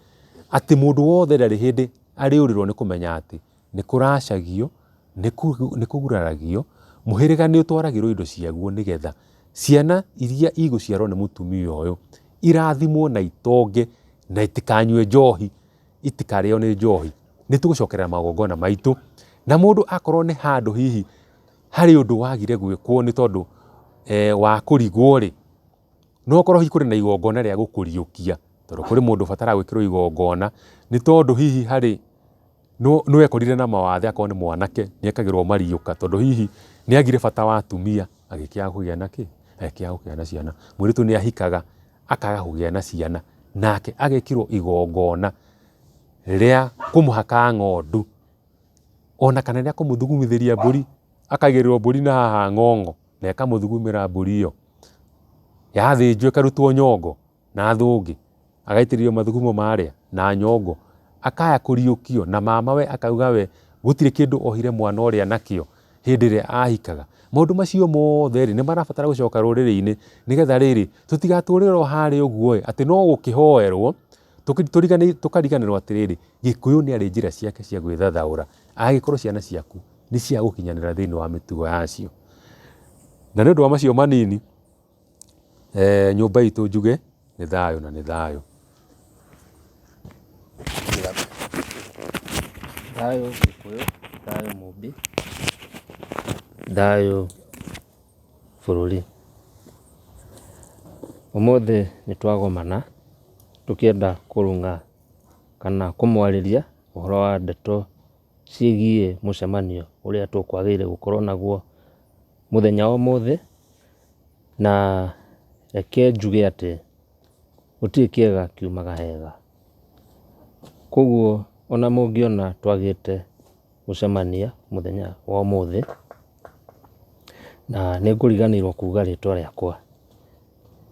atĩ mũndũ wothe ndarĩ hĩndĩ arĩũrĩrwo nĩ kũmenya atĩ nĩ kũracagio, nĩ kũguraragio, mũhĩrĩga nĩ ũtwaragĩrwo indo ciaguo nĩgetha ciana iria igũciarwo nĩ mũtumia ũyũ irathimwo na itonge na itikanyue njohi. Itikarĩo nĩ njohi. Nĩ tũgũcokerera magongona maitũ, na mũndũ akorwo nĩ handũ hihi harĩ ũndũ wagire gwĩkwo nĩ tondũ wa kũrigwo rĩ, no ũkorwo hihi kũrĩ na igongona rĩa gũkũriũkia, tondũ kũrĩ mũndũ ũbataraga gwĩkĩrwo igongona, nĩ tondũ hihi harĩ nĩ wekorire na mawathe akorwo nĩ mwanake nĩ ekagĩrwo mariũka, tondũ hihi nĩ agire bata wa atumia agĩkĩaga kũgĩa na kĩ? Agĩkĩaga kũgĩa na ciana. Mũirĩtu nĩ ahikaga akaga kũgĩa na ciana, nake agekĩrwo igongona rĩa kũmũhaka ng'ondu, ona kana rĩa kũmũthugumithĩria mbũri, akaigĩrĩrwo mbũri na haha ng'ong'o na ĩkamũthugumĩra mbũri ĩyo, yathĩnjwo ĩkarutwo nyongo na thũngĩ, agaitĩrĩrio mathugumo marĩa na nyongo, akaya kũriũkio na mamawe akauga we gũtirĩ kĩndũ ohire mwana ũrĩa nakĩo. Hĩndĩ ĩrĩa ahikaga. Maũndũ macio mothe rĩ, nĩ marabatara gũcoka rũrĩrĩ-inĩ nĩgetha rĩrĩ, tũtigatũrĩre o harĩa ũguo ĩ, atĩ no gũkĩhoerwo, tũkariganĩrwo atĩrĩrĩ, Gĩkũyũ nĩ arĩ njĩra ciake cia gwĩthathaũra angĩkorwo ciana ciaku nĩ cia gũkinyanĩra thĩinĩ wa mĩtugo yacio. Na nĩ ũndũ wa macio manini, nyũmba itũ njuge nĩ thayũ na nĩ thayũ. Thayũ Gĩkũyũ, thayũ Mũmbi, thayũ bũrũri. Ũmũthĩ nĩ twagomana tũkĩenda kũrung'a kana kũmwarĩria ũhoro wa ndeto ciĩgiĩ mũcemanio ũrĩa tũkwagĩrĩire gũkorwo naguo mũthenya wa ũmũthĩ. Na reke njuge atĩ gũtirĩ kĩega kiumaga hega. Koguo ona mũngĩona twagĩte gũcemania mũthenya wa ũmũthĩ, Na nĩ ngũriganĩirwo kuga rĩtwa rĩakwa.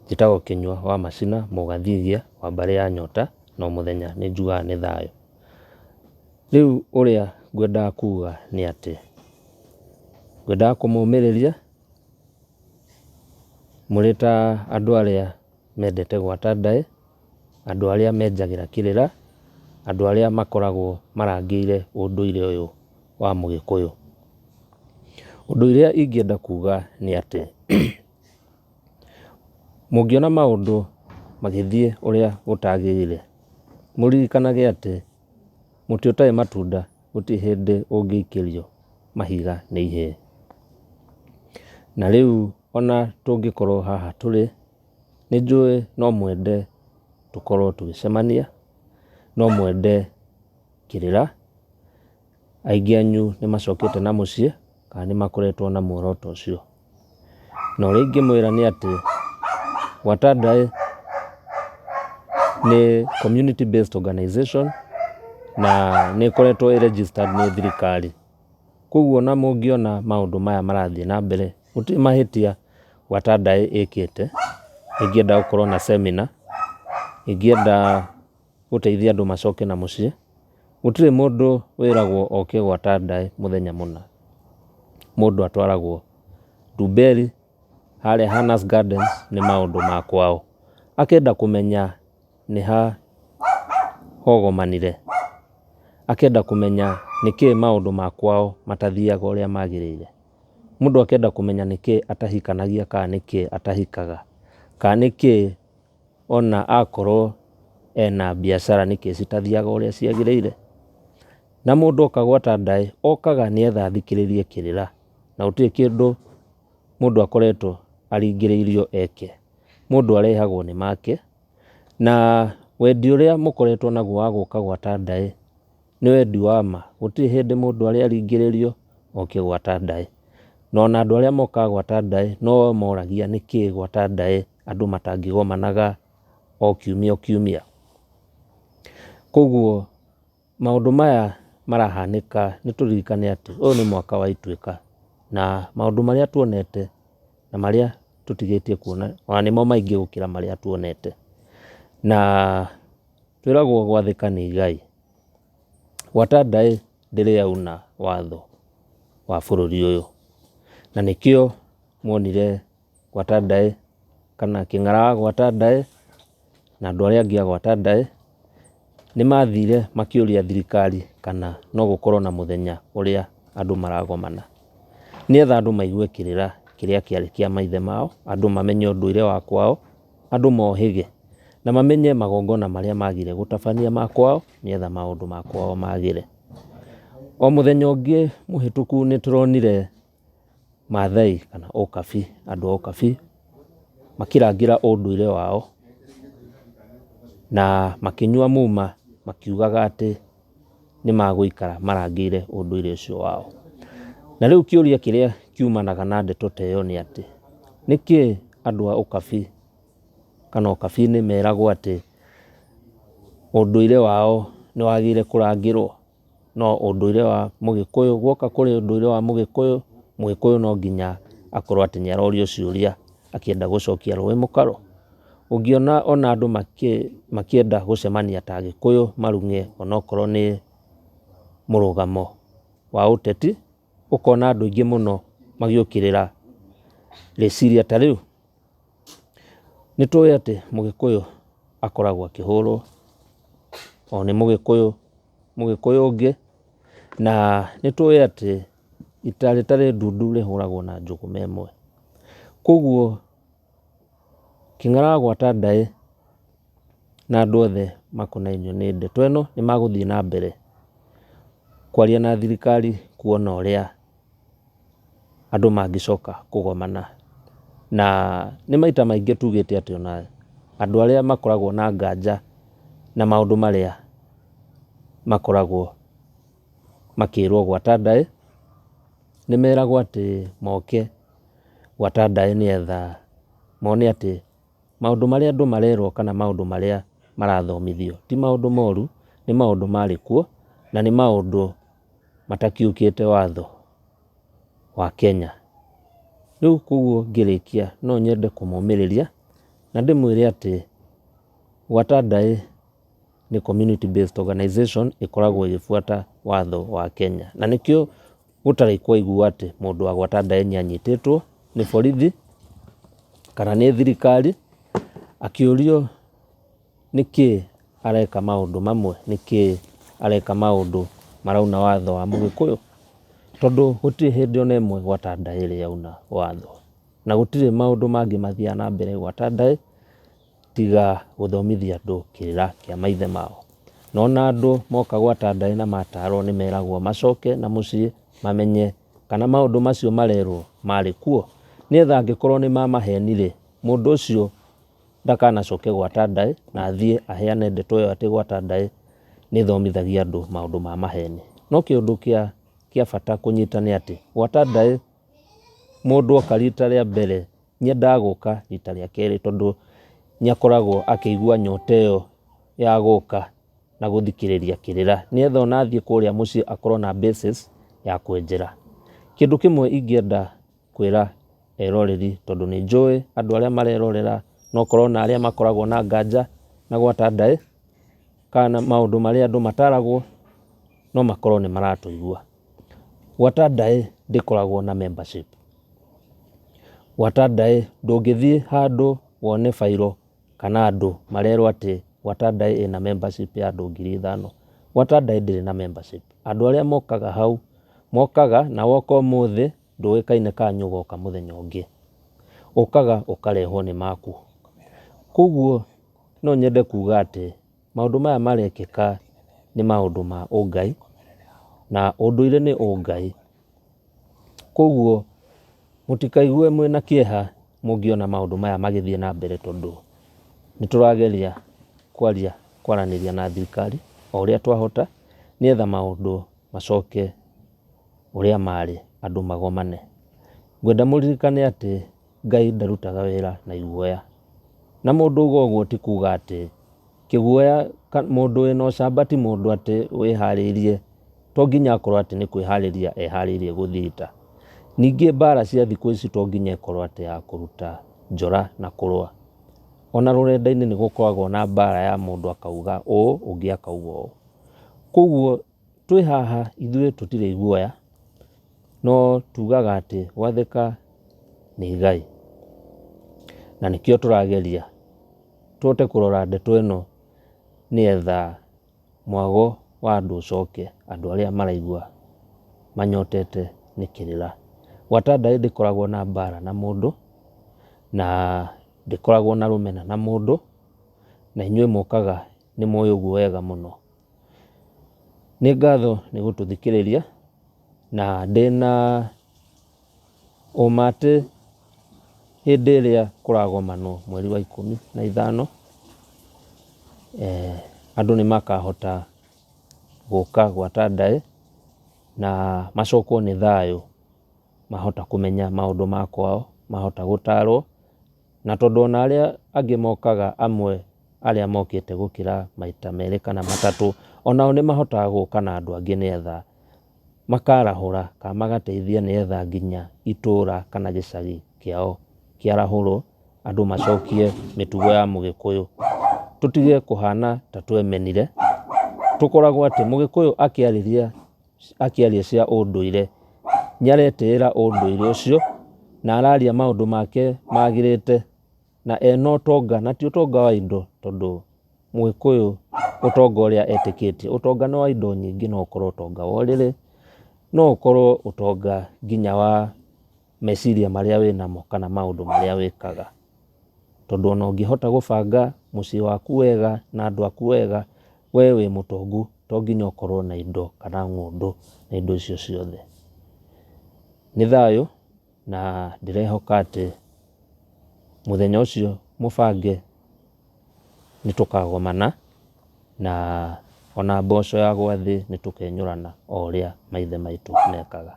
Njĩtagwo Kĩnyua wa Macina Mũgathigia wa mbarĩ ya Nyota no mũthenya nĩ njugaga nĩ thayũ. Rĩu ũrĩa ngwendaga kuga nĩ atĩ, ngwendaga kũmũmĩrĩria mũrĩ ta andũ arĩa mendete gwata ndaĩ, andũ arĩa menjagĩra kĩrĩra, andũ arĩa makoragwo marangĩire ũndũire ũyũ wa Mũgĩkũyũ. Ũndũ ũrĩa ingĩenda kuga nĩ atĩ, mũngĩona maũndũ magĩthiĩ ũrĩa gũtagĩrĩire, mũririkanage atĩ mũtĩ ũtarĩ matunda gũtirĩ hĩndĩ ũngĩikĩrio mahiga nĩ ihĩĩ. Na rĩu ona tũngĩkorwo haha tũrĩ, nĩ njũĩ no mwende tũkorwo tũgĩcemania, no mwende kĩrĩra, aingĩ anyu nĩ macokete na mũciĩ kana nĩ makoretwo na muoroto ũcio. Na ũrĩa ingĩmwĩra nĩ atĩ, Gwata Ndaĩ nĩ community based organization na nĩ ĩkoretwo ĩ registered nĩ thirikari. Koguo ona mũngĩona maũndũ maya marathiĩ na mbere, gũtirĩ mahĩtia Gwata Ndaĩ ĩkĩte, ĩngĩenda gũkorwo na seminar, ĩngĩenda gũteithia andũ macoke na mũciĩ, gũtirĩ mũndũ wĩragwo oke Gwata Ndaĩ mũthenya mũna. Mũndũ atwaragwo Ndumberi harĩa Hannah's Gardens nĩ maũndũ ma kwao. Akenda kũmenya nĩ ha hogomanire, akenda kũmenya nĩkĩ maũndũ ma kwao matathiaga ũrĩa magĩrĩire. Mũndũ akenda kũmenya nĩkĩ atahikanagia kana nĩkĩ atahikaga, kana nĩkĩ ona akorwo ena biacara nĩkĩ citathiaga ũrĩa ciagĩrĩire. Na mũndũ oka gwata ndaĩ, okaga nĩgetha athikĩrĩrie kĩrĩra, na gũtirĩ kĩndũ mũndũ akoretwo aringĩrĩirio eke. Mũndũ arehagwo nĩ make, na wendi ũrĩa mũkoretwo naguo wa gũka gwata ndaĩ, nĩ wendi wa ma. Gũtirĩ hĩndĩ mũndũ arĩ aringĩrĩrio oke gwata ndaĩ. Na ona andũ arĩa mokaga gwata ndaĩ no moragia nĩkĩ gwata ndaĩ andũ matangĩgomanaga o kiumia o kiumia. Koguo maũndũ maya marahanĩka nĩ tũririkane atĩ ũyũ nĩ mwaka wa ituĩka na maũndũ marĩa tuonete na marĩa tũtigĩtie kuona ona nĩmo maingĩ gũkĩra marĩa tuonete. Na twĩragwo gwathĩka nĩ igai. Gwata ndaĩ ndĩrĩ yauna watho wa bũrũri ũyũ, na nĩkĩo muonire Gwata Ndaĩ kana kĩng'ara wa Gwata Ndaĩ na andũ arĩa angĩ a Gwata Ndaĩ nĩ mathire makĩũria thirikari kana no gũkorwo na mũthenya ũrĩa andũ maragomana, nĩgetha andũ maigue kĩrĩra kĩrĩa kĩarĩ kĩa maithe mao, andũ mamenye ũndũire wa kwao, andũ mohĩge na mamenye magongona marĩa magire gũtabania ma kwao nĩgetha maũndũ ma kwao magĩre. O mũthenya ũngĩ mũhĩtũku nĩ tũronire Maathai kana Ũkabi, andũ a Ũkabi makĩrangĩra ũndũire wao na makĩnyua muma makiugaga atĩ nĩ magũikara marangĩire ũndũire ũcio wao. Na rĩu kĩũria kĩrĩa kiumanaga na ndeto ta ĩyo nĩ atĩ, nĩkĩ andũ a Ũkabi kana Ũkabi-inĩ meragwo atĩ ũndũire wao nĩ wagĩrĩire kũrangĩrwo? No ũndũire wa Mũgĩkũyũ, guoka kũrĩ ũndũire wa Mũgĩkũyũ, Mũgĩkũyũ no nginya akorwo atĩ nĩ arorio ciũria akĩenda gũcokia rũĩ mũkaro. Ũngĩona ona andũ makĩenda gũcemania ta Agĩkũyũ marung'e onokorwo nĩ mũrũgamo wa ũteti, ũkona andũ aingĩ mũno magĩũkĩrĩra rĩciria ta rĩu. Nĩ tũĩ atĩ Mũgĩkũyũ akoragwo akĩhũrwo o nĩ Mũgĩkũyũ Mũgĩkũyũ ũngĩ, na nĩ tũĩ atĩ ita rĩtarĩ ndundu rĩhũragwo na njũgũma ĩmwe. Koguo kĩng'ara wa gwata ndaĩ na andũ othe makonainie nĩ ndeto ĩno nĩ magũthiĩ na mbere kwaria na thirikari kuona ũrĩa andũ mangĩcoka kũgomana. Na nĩ maita maingĩ tugĩte atĩ ona andũ arĩa makoragwo na nganja na maũndũ marĩa makoragwo makĩrwo gwata ndaĩ, nĩ meragwo atĩ moke gwata ndaĩ nĩgetha mone atĩ maũndũ marĩa andũ marerwo kana maũndũ marĩa marathomithio ti maũndũ moru, nĩ maũndũ marĩ kuo na nĩ maũndũ matakiũkĩte watho wa Kenya. Rĩu koguo ngĩrĩkia no nyende kũmũmĩrĩria na ndĩmwĩre atĩ Gwata Ndaĩ nĩ community based organization ĩkoragwo ĩgĩbuata watho wa Kenya. Na nĩkĩo gũtarĩ kwaiguo atĩ mũndũ wa Gwata Ndaĩ nĩ anyitĩtwo nĩ borithi kana nĩ thirikari akĩũrio nĩkĩ areka maũndũ mamwe, nĩkĩ areka maũndũ marauna watho wa mũgĩkũyũ. Tondũ gũtirĩ hĩndĩ ona ĩmwe Gwata Ndaĩ ĩrĩ yauna watho. Na gũtirĩ maũndũ mangĩ mathiaga na mbere Gwata Ndaĩ tiga gũthomithia andũ kĩrĩra kĩa maithe mao. Na ona andũ moka Gwata Ndaĩ na matarwo nĩ meragwo macoke na mũciĩ mamenye kana maũndũ macio marerwo marĩ kuo. Nĩgetha angĩkorwo nĩ ma maheni rĩ, mũndũ ũcio ndakanacoke Gwata Ndaĩ na athiĩ aheane ndeto ĩyo atĩ Gwata Ndaĩ nĩ ĩthomithagia andũ maũndũ ma maheni. No kĩũndũ kĩa bata kũnyita nĩ atĩ Gwata Ndaĩ mũndũ oka rita rĩa mbere nĩendaga gũka rita rĩa kerĩ tondũ nĩakoragwo akĩigua nyota ĩyo ya gũka na gũthikĩrĩria kĩrĩra, nĩgetha ona athiĩ kũrĩa mũciĩ akorwo na basis ya kwenjera. Kĩndũ kĩmwe ingĩenda kwĩra eroreri tondũ nĩ njũĩ andũ arĩa marerorera no ũkorwo na arĩa makoragwo na nganja na Gwata Ndaĩ kana maũndũ marĩa andũ mataragwo no makorwo nĩ maratũigua. Gwata Ndaĩ ndĩkoragwo na membership. Gwata Ndaĩ ndũngĩthiĩ handũ wone bairo kana andũ marerwo atĩ Gwata Ndaĩ ĩna membership ya andũ 5,000. Gwata Ndaĩ ndĩrĩ na membership. Andũ arĩa mokaga hau, mokaga na woka ũmũthĩ ndũĩkaine kana nĩ ũgoka mũthenya ũngĩ. Ũkaga ũkarehwo nĩ maku. Koguo no nyende kuga atĩ maũndũ maya marekĩka nĩ maũndũ ma ũngai na ũndũire nĩ ũngai. Koguo mũtikaigue mwĩna kĩeha mũngĩona maũndũ maya magĩthiĩ na mbere tondũ nĩ tũrageria kwaria kwaranĩria na thirikari o ũrĩa twahota nĩgetha maũndũ macoke ũrĩa marĩ andũ magomane. Ngwenda mũririkane atĩ Ngai ndarutaga wĩra na iguoya. Na mũndũ auga ũguo ti kuga atĩ kĩguoya mũndũ wĩna ũcamba ti mũndũ atĩ wĩharĩirie, to nginya akorwo atĩ nĩ kwĩharĩria eharĩirie gũthiĩ ita. Ningĩ mbara cia thikũ ici to nginya ĩkorwo atĩ ya kũruta njora na kũrũa. Ona rũrenda-inĩ nĩ gũkoragwo na mbara ya mũndũ akauga ũũ, ũngĩ akauga ũũ. Koguo twĩ haha ithuĩ tũtirĩ iguoya, no tugaga atĩ gwathĩka nĩ igai. Na nĩkĩo tũrageria tũhote kũrora ndeto ĩno nĩgetha mwago wa andũ ũcoke, andũ arĩa maraigua manyotete nĩ kĩrĩra. Gwata Ndaĩ ndĩkoragwo na mbara na mũndũ, na ndĩkoragwo na rũmena na mũndũ, na inyuĩ mũkaga nĩ mũĩ ũguo wega mũno. Nĩ ngatho nĩ gũtũthikĩrĩria na ndĩna ũma atĩ hĩndĩ ĩrĩa kũragomanwo mweri wa 15, andũ nĩ makahota gũka Gwata Ndaĩ na macokwo nĩ thayũ, mahota kũmenya maũndũ ma kwao, mahota gũtarwo. Na tondũ ona arĩa angĩ mokaga amwe arĩa mokĩte gũkĩra maita merĩ kana matatũ, onao nĩ mahotaga gũka na andũ angĩ nĩgetha makarahũra kana magateithia nĩgetha nginya itũra kana gĩcagi kĩao kĩarahũrwo, andũ macokie mĩtugo ya mũgĩkũyũ. Tũtige kũhana ta twemenire, tũkoragwo atĩ mũgĩkũyũ akĩarĩria akĩaria cia ũndũire, nĩ aretĩĩra ũndũire ũcio na araria maũndũ make magĩrĩte na ena ũtonga, na ti ũtonga wa indo tondũ mũgĩkũyũ ũtonga ũrĩa etĩkĩtie, ũtonga nĩ wa indo nyingĩ, no ũkorwo ũtonga wa ũrĩrĩ, no ũkorwo ũtonga nginya wa meciria marĩa wĩnamo kana maũndũ marĩa wĩkaga. Tondũ ona ũngĩhota gũbanga mũciĩ waku wega na andũ aku wega, we wĩ mũtongu to nginya ũkorwo na indo kana ng'ũndũ na indo icio ciothe. Nĩ thayũ na ndĩrehoka atĩ mũthenya ũcio mũbange nĩ tũkagomana na ona mboco ya gwathĩ nĩ tũkenyũrana o ũrĩa maithe maitũ mekaga.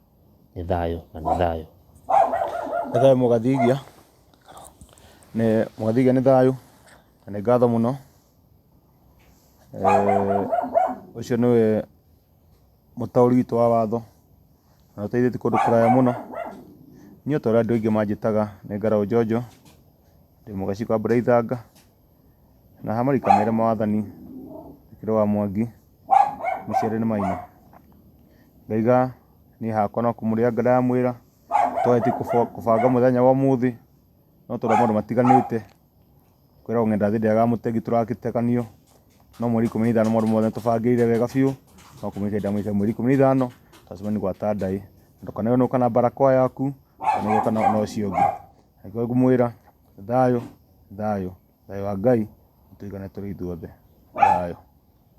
Nĩ thayũ na nĩ thayũ. Nĩ thayũ Mũgathigia. Nĩ Mũgathigia nĩ thayũ na nĩ ngatho mũno. Ũcio nĩwe mũtaũri witũ wa watho na ũteithĩtie kũndũ kũraya mũno. Niĩ o ta ũrĩa andũ aingĩ manjĩtaga nĩ Ngaraũ Njonjo, ndĩ mũgacikũ wa mbura ithanga, na ha marika merĩ ma wathani, ndĩkĩrĩ wa Mwangi, mũciare nĩ Maina. Ngaiga niĩ hakwa no kũmũrĩa ndamwĩra, twahĩtia kũbanga mũthenya wa ũmũthĩ, no tondũ maũndũ matiganĩte, kwĩragwo ng'enda thĩ ndĩagaga mũtegi tũragĩteganio, no mweri 15 maũndũ mothe nĩtũbangĩire wega biũ, no kũmũikĩria ndamũikĩria mweri 15 twacemania gwa Tandai, ndũkanae na barakoa yaku, ndũkanae na ũcio ũngĩ. Nĩkĩo ngũmwĩra thayũ, thayũ, thayũ wa Ngai ũtũigane tũrĩ ithuothe, thayũ.